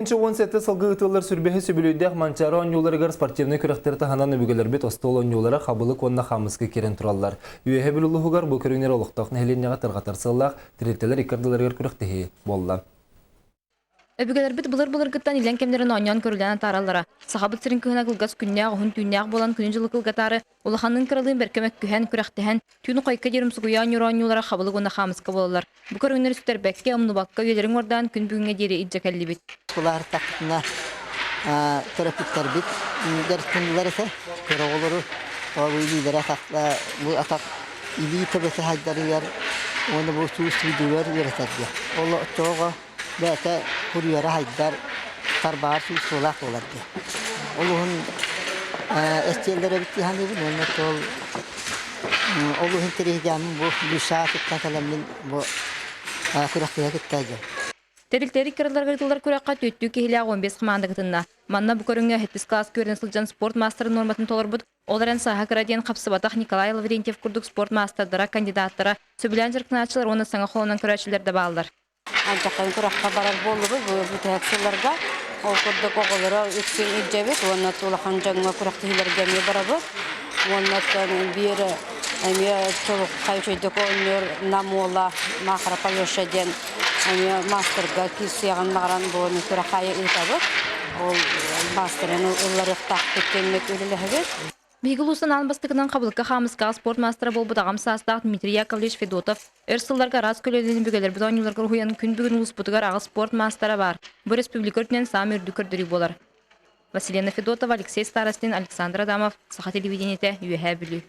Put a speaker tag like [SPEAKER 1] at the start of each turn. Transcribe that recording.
[SPEAKER 1] 17 сылга ыытыллар сүрбэһи сүбүлүйдээх Манчаары оонньууларыгар спортивнай күрэхтэри таһынан өбүгэлэрбит остуол оонньуулара хабылык уонна хаамыска киирэн тураллар. Үөһэ Бүлүү улууһугар бу көрүҥнэри олохтоох нэһилиэнньэҕэ тарҕатар сыаллаах тэрилтэлэр икки ардыларыгар күрэхтэһии буолла.
[SPEAKER 2] Өбүгэлэрбит былыр-былыргыттан илэн кэмнэрин оонньоон көрүлээн атаараллара. Сахабыт сирин кыһына кылгас күннээх, уһун түүннээх буолан күнү-дьылы кылгатаары, улаханныын-кыралыын бэркэ мөккүһэн, күрэхтэһэн, түүн хойукка диэри умсугуйа оонньуур оонньуулара хабылык уонна хаамыска буолаллар. Бу көрүҥнэри сүтэрбэккэ, умнубакка, үйэлэрин уордаан күн бүгүҥҥэ диэри илдьэ кэллибит.
[SPEAKER 3] Улаартахпытына төрөппүттэрбит дьарыктаныллар этэ. Кыра оҕолору ол илиилэрэ бу атах илии төбөтө хайдарыгар уонна бу суус суудугар үөрэтэргэ. Ол оччоҕо бэйэтэ куруйара хайдар, тарбаҕар суус-суолаах буолар диye. Ол уһун эстиэллэр эбит дии саныыбын уонна ол ол уһун тириһигээммин бу Люша кытта кэлэммин бу күрэхтэһэ кытта дьэ.
[SPEAKER 2] Тэрилтэри кыраларга ыытыллар күрэххэ түөттүү киһилээх 15 хамаанда кытынна. Манна бу көрүҥҥэ сэттис кылаас күөрэнэ сылдьан спорт маастарын нуорматын толорбут, ол эрэн сааһа кыра диэн хапсыбатах Николай Лаврентьев курдук спорт маастардара, кандидаттара, сөбүлээн дьарыктанааччылар уонна саҥа холонон көрөөччүлэр да бааллар.
[SPEAKER 4] Антахын күрэххэ барар буоллубут бу бүтэһик сылларга. Ол курдук оҕолоро үксүн илдьэбит уонна улахан дьоҥҥо күрэхтэһиилэргэ эмиэ барабыт. Уонна биир эмиэ чолуххай үчүгэйдик оонньуур Нам уола Махаров Алеша диэн эмиэ маастарга киирсиэҕин баҕаран бу күрэх аайы ыытабыт. Ол маастарын ылларыахтаахпыт диэммит үлэлэһэбит.
[SPEAKER 2] Биһиги улуустан аан бастакынан хабылыкка хаамыскаҕа спорт маастара буолбут аҕам саастаах Дмитрий Яковлевич Федотов өр сылларга араас көлүөнэни өбүгэлэрбит оонньууларга уһуйан күн бүгүн улууспутугар аҕыс спорт маастара баар. Бу республика үрдүнэн саамай үрдүк көрдөрүү буолар. Василена Федотова, Алексей Старостин, Александр Адамов, Саха телевидениетэ, Үөһээ Бүлүү.